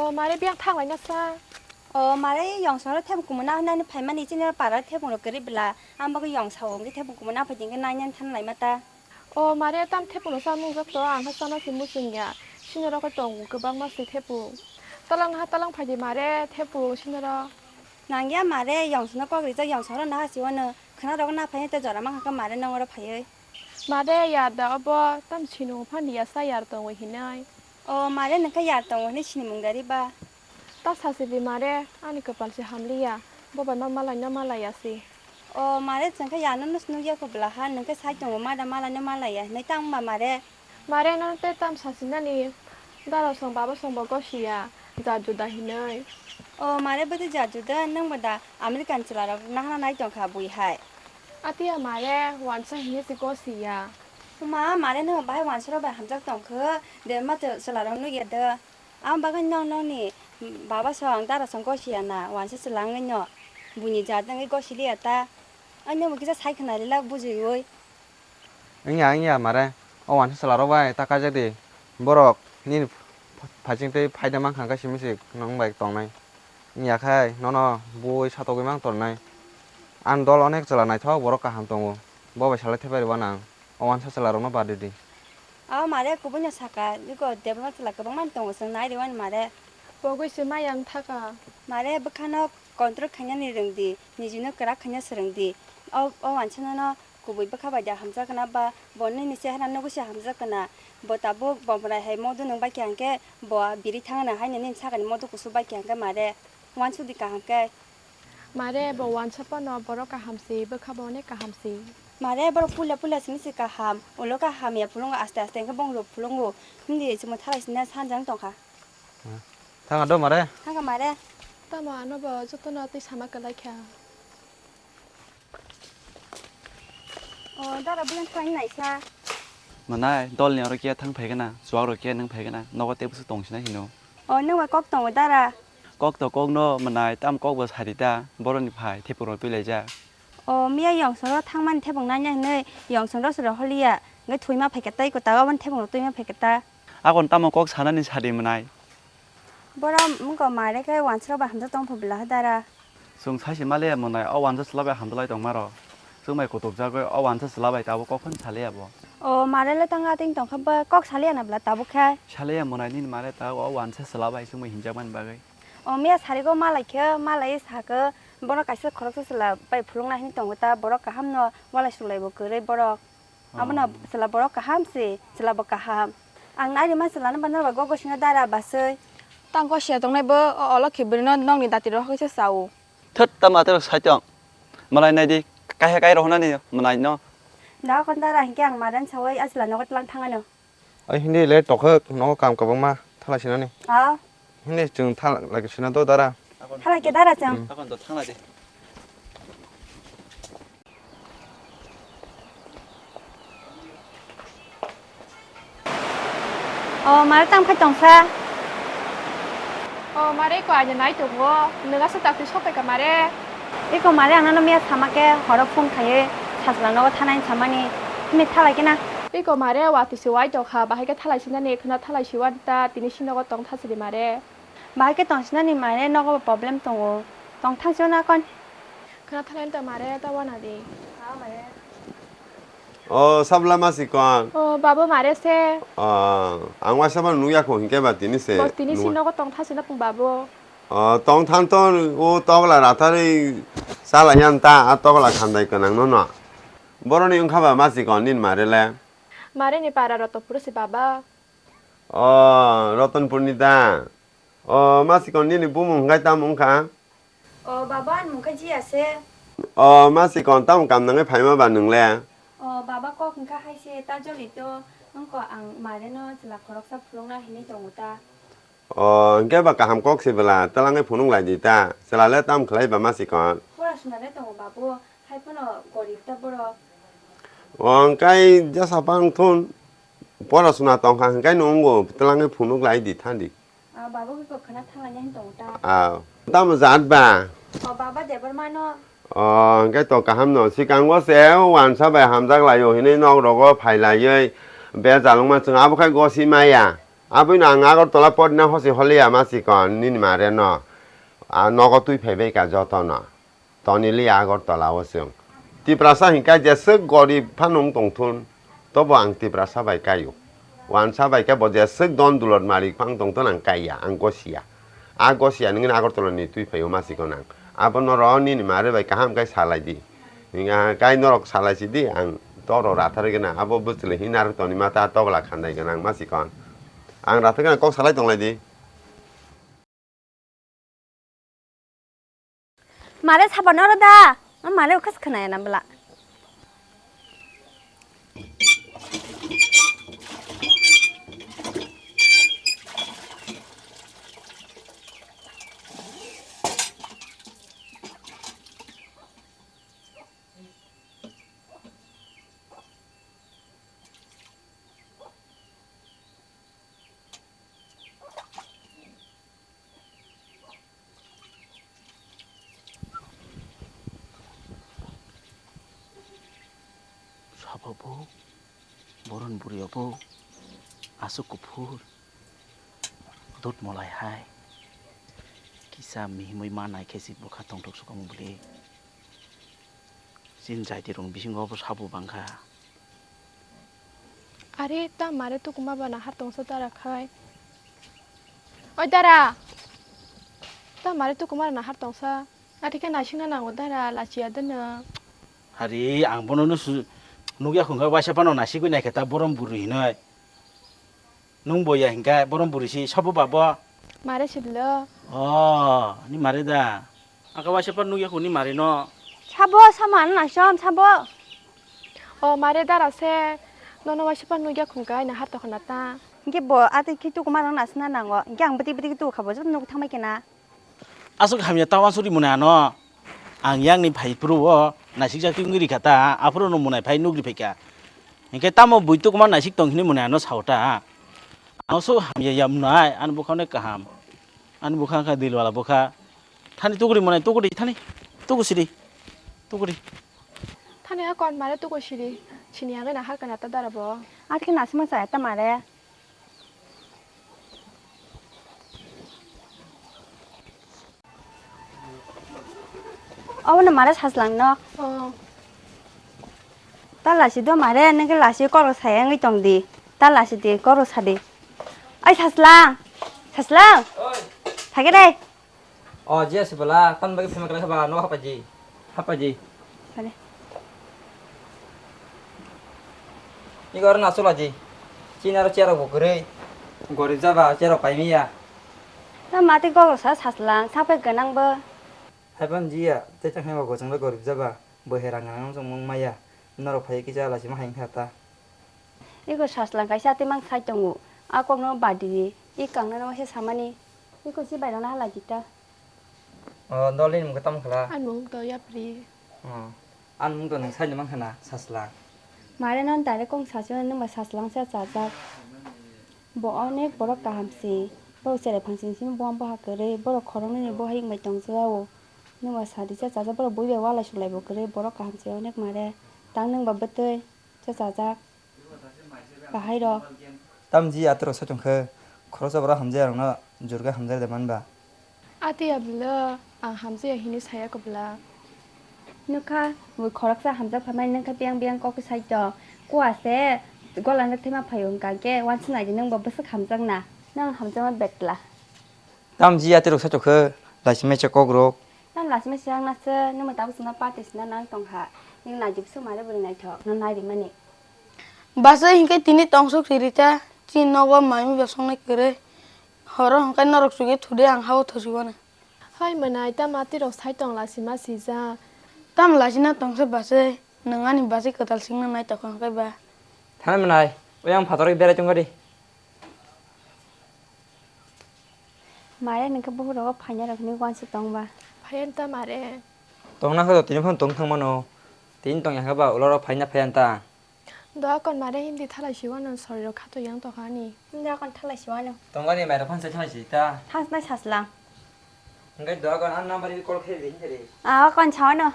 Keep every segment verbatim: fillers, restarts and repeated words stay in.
O mare, biyang thang laina sa. O mare, yong soro thebung kumu na nani phaimani chini para thebung rok kwrwi bla. Ang bagwi yong sao hwnkhe thebung kumu na phai hwnkhe nai nani than laima ta. O mare, tam thebung rok sa nung jak to, ang kha sana si muchung ya. Sini rok tong kwbangma si thebung. Talang ha talang phai di mare, thebung sini rok. Nang ya mare, yong sono kok rijak, yong soro na hasi wano. Khwna rok na phai te jora mang kha mare nang oro phaiwi. Mare, yar da obo, tam sinung phan ya sa yar tongo hinai. O mare, nang kha yar tongo hinai sinimung dari ba. Ta sasi di mare, ani kwpal se hamliya, bo bai ma malai no malai ya si. O mare, chwng khe yano no nukya kho bwla ha, nang khe sai tongo ma da malai no malai ya hinai tang ma mare. Mare, no te tam sasi nani, dara song baba song bo gosi ya, ja juda hinai. O mare, bo te ja juda, nang bo da American chwla rok nahana nai tong kha bui hai. Atiya mare, wansa hinai se gosi ya. Ma mare, no bahai wansa rok bai hamjak tong kho, de ma te chwla rok nukya de. Ang bagwi nong nongni baba song dara song gosi ya na, wansa chwla wngwi no buini jat wngwi gosi liya ta. Ang nokbo kisa sai khna rilak bujiwi. Wngya, wngya mare, o wansa chwla rok bai ta kaijak di. Borok nini pha-, phaising twi phaida mankha hwnkhe simi se nwng bai tongnai. Wngya khai nono bui satogwi mang tornai. Ang dol onek chwla naithok borok kaham tongo. Bo bai salai thepai rwna ang. O wansa chwla rokno bad ridi. Abo mare kubui no saka, iko debma chwla kwbangma tongo, chwng nai rwani mare. Pogwi se maya wng thaka. Mare bwkhano control khainani rwngdi, nijino kwrak khaina swrwngdi. O, o wansa nono kubui bwkha bai da hamjakna ba, bo nini chehara nugwi se hamjakna. Bo tabuk bomrai hai modo nung bai khe hwnkhe bo biri thangna haino nini sakani modo kusu bai khe hwnkhe mare. Wansukdi kaham khe. Mare, bo wansa phano borok kaham se, bwkha bo onek kaham se. Mare, borok puila puila simi se kaham, ulo kaham ya phulungo aste aste hwnkhe bong rok phulungo. Hindi chwngno thalai sina sanjang tongkha. Thanga do mare? Thanga mare. Tamo ano bo jotono twi sama kwlai kha. O, dara buyang thani naisa. Manai, dol ni oro kiya thang phai gana, chuwak rok kiya nang phai gana, nogo tei bwswk tong sina hino. O, nung bai kok tongo dara? Kok to kok no manai, tam kok bo sari ta, borok ni phai, thepung rok twi lai jak. O, miya yong soro thang mani thepung nanya hinui, yong soro soro holiya, ngai thwi ma phai khe tai ko ta, aboni thepung rok twi ma phai khe ta. Akon tamo kok sanani sadi manai? Borok wngkha mare khe wansra bai hamjak tong phu bwla dara. Chwng sai se maliya manai o wansa chwla bai hamjak lai tong maro. Chwng bai kutuk jagwi o wansa chwla bai tabuk kok phano saliya bo. O mare le tang ating tong kha ba kok saliya na bwla tabuk khe. Saliya manai nini mare ta o wansa chwla bai chwng bai hinjak mani bagwi. O miya sari go malai khe malai sa khe bono kaisa khoroksa chwla bai phuluk nai hinwi tongo ta borok kaham no walai sulai bo kwrwi borok. Abono chwla borok kaham se, chwla bo kaham. Ang nai rima chwla no bana ba gogo sino dara basui. Tang gosia tongnai bo o olo khe bwrwi no nokni dati rok hakhe se chao. Thut ta mate rok sai tong. Malai nai di, kaiha kai rok hwnani malai no. Da kon dara hinkhe ang madan sawai a chwla nogo tlang thangano. Ai hindi le tokhok nogo kam kwbangma thalai sinani. Ah. Hindi chwng thalai khe sina do dara. Thalai khe dara chwng. Akon to thanglai di. O, mare tamo khai tongsa? O, mare iko aina nai tongo. Nwng aswk daktwi sok pai kha mare? Iko mare ang nono miya sama khe horo phone khaiwi sajla nogo thanai samani. Hwnwi thalai khe na. Iko mare watwi se wai tong kha, bahai khe thalai sinani, khwna thalai siwan ta, tini si nogo tong thasidi mare. Bahai khe tongsinani mare nogo bo problem tongo. Tong thangsi o na kon. Khwna thalai ta mare ta wana di. O sabla masi kon. O babu mare se. O ang waisa ma nukya kho hinkhe ba tini se. Bo tini si nogo tong thasina pung babu. O tong thang ton o togla ratharwi chala yan ta a togla khandai kwnang no no. Boroni wngkha ba masi kon nin mare le. Mare ni para Rotonpur si baba. O Rotonpur ni da. O masi kon nini bumung hwnkhe tamo wngkha? O baba, ani mung khe Jiya se. O masi kon tamo kam nangwi phaima ba nwng le? O baba, kok wngkha hai se ta joli to wngkha ang mare no chwla khoroksa phulukna hinwi tongo ta. O hinkhe ba kaham kok se bwla twlangwi phunuk lai di ta chwla le tamo khlai ba masi kon? Pora suna le tongo babu, hai phano gorib ta borok. O hwnkhe jesa bang thun. Pora suna tongkha hwnkhe no wngo twlangwi phunuk lai di thandi. Ah, baba khe kok khwna thanglaina hin tongo ta. Ah, tamo jat ba? O baba Debbarma no. O, hwnkhe to kaham no. Sikango se wansa bai hamjak laio hinwi nok rogo phai laiwi be jalungma chwng abo khai gosi maya. Aboni ang Agartala porina hosi holiya ma sikon nini mare no. A nogo twi phaibai ka joto no. Toni li Agartala o chwng. Tiprasa hinka jeswk gorib phano wng tongthun. Tobo ang Tiprasa bai kaio. Wansa bai khe bo jeswk don dulot malik phang tongthun ang kaiya, ang gosiya. A gosiya nini Agartala ni twi phaio ma sikon ang. Abo noro nini mare bai kaham kai salai di. Hinga kai norok salai si di ang toro rathar gana. Abo bwchwlwi hinar toni mata togla khandai gana ang ma sikon. Ang rathar gana kok salai tonglai di. Mare sabo noro da. Mare ukas khnaya na bwla. Sabo bo, boron buri obo, aswk kuphur, dut molai hai, kisa mihimwi ma nai khe si bwkha tongthok swkang bwlwi. Chini jaitirokni bisingo obo sabo bangkha. Are, ta mare tukuma ba nahar tongsa dara khai. Oi dara! Ta mare tukuma nahar tongsa. Athikhe naisingna nango dara, lachiya deno. Hari, ang bono no su-, nukya khungkha waisa phano naisigwi naikhe ta borom buru hinoi. Nung bo ya hinkhe borom buri si sabo ba bo? Mare siblo. Oh, ni mare da. Aka waisa pan nukya khuni mare no. Sabo, sama ano nasom, sabo. Oh, mare dara se. Nono waisa pan nukya khungkai na har tokhna ta. Hinkhe bo ate khitu kuma rang nasna nango. Hinkhe ang bwtwi bwtwi tu khabo jot nuk thangbai kena. Aswk hamya ta wansuri mwnai ano. Ang yakni phai phuru o naisik jak twi wngwi rikha ta, aphuru no mwnai phai nugri phaikha. Hinkhe tamo bui tukuma naisik tong hinwi mwnai ano sao ta. Ano so hamya ya mwnai, ani bwkha no kaham. Ani bwkha kha dilwala bwkha. Thani tukuri mwnai tukuri thani. Tuku siri. Tukuri. Thani a kon mare tuku siri. Chini agena hakana ta dara bo. Atkhe nasima sa ta mare. Obono mare sajlangno. Oh. Ta lasi do mare, nengke lasi koro saya wngwi tong di. Ta lasi di, koro sa di. Ai sajlang, sajlang. Oi. Thage dai. O, je sibala, tan bagwi phema khlai khaba, no hapaji. Hapaji. Bale. Iko aro nasulaji. Chini aro cherok bo kwrwi. Gorib jaba, cherok paimiya. Ta mati kok sa sajlang, sapai gwnang bo. Haipan jiya, tei chang haiba gochang bai gorib jaba, bo he rang rang chong mung maya. Norok phai kisa lachima hai wngkha ta. Iko sajlang kaisa tei mang sai tongo. A kokno badi di. I kangnano waisa samani. Iko si bairokno halai di ta. O, dolini mungkha tamo khala? Ani mung to yapri. O, ani mung to nung saini mankha na, sajlang. Mare non direct kong sachimani nungba sajlang se chajak. Bo onek borok kaham se. Borok cherai phansing simi bo boha kwrwi. Borok khoroknwi ni boha wngbai tongjago. Nungba sadi se chajak borok bui bai walai suklai bo kwrwi. Borok kaham se onek mare. Tang nungba bwtwi se chajak. Bahai rok. Tamji atorok sai tongkhe, khoroksa borok hamjaya rokno jurga hamjak de manba. Ati abwlo ang hamjaya hinwi saya kwbla. Nukha, bo khoroksa hamjak phaimani nungkha biyang biyang kok sai tong. Kua se gola nukthima phaio hwnkha khe, wansuk naidi nungbo bwswk hamjakna. Nang hamjakma betla. Tamji atirok satok khe, lachimaisa kokrok. Nang lachimaisa wngna se, nwng tabuk chwngno party sina nang tongkha. Nwng naidi bwswk mare bwrwi naithok, no nairimani. Bwsai hinkhe tini tongsuk sirita, chini nogo mai mui bo songnai kwrwi. Horo hwnkhe norok chugui thude ang hao thosiwano. Hai mwnai, tamo atirok sai tong lachima sijak. Tamo lachina tongsa bwsai, nwng ani bwsai kwtal singna naitokha hwnkhe ba. Thana mwnai, oyang phatorwi berai tongkha di. Mare nungkhe bukhuk rogo phaina rok hinwi uansuk tongba. Phaiyan ta mare. Tongna khe to tini phano tong thang mano. Tini tong ya khe ba ulo rok phaina phaiyan ta. Doa kon mare hindi thalai si wano sori rok khato yang to hani. Hindi akon thalai si wano. Tongani mai rok phan se thalai si ta. Thang nai sajlang. Ngai doa kon an number call khe di hindi. Ah, akon chawano.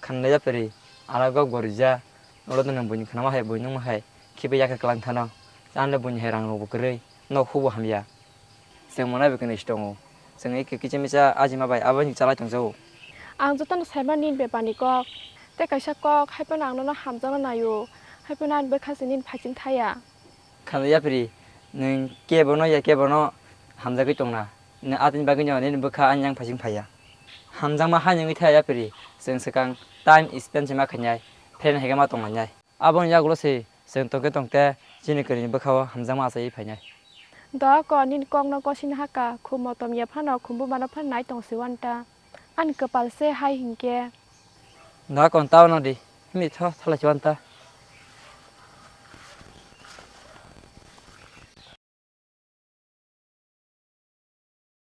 Hamya yapri, ala gok bo rija, ulo dono buini khnama hai, buini nungma hai, khibi yakha klang thano, chanle buini hai rang rok bo kwrwi, nok hubo hamya. Chwng mwnai bo khe naishi tongo. Chwng eke kicha micha ajima bai aboni chalai tongjago. Ang jotono saimani nini bebani kok. Tei kaisa kok, hai phano ang nono hamjakna naio. Hai phano ani bwkha se nini phaiching thaya. Khana yapri, nwng kebono ya kebono hamjagwi tongna. Nwng atini bagwino nini bwkha ani yang phaiching phaiya. Hamjakma hai nwngwi thaya yapri, chwng swkang time spend se ma khainai, friend hai khe ma tonglainai. Aboni yagulo se chwng tongkhe tongte chini kwrwini bwkhao hamjakma achaiwi phainai. Doa ko nini kokno gosini haka, khum motom ya phano khum bumano phano nai tong si wanta. Ani kwpal se hai hinkhe. Doa ko tao no di, himni tho thalai si wanta.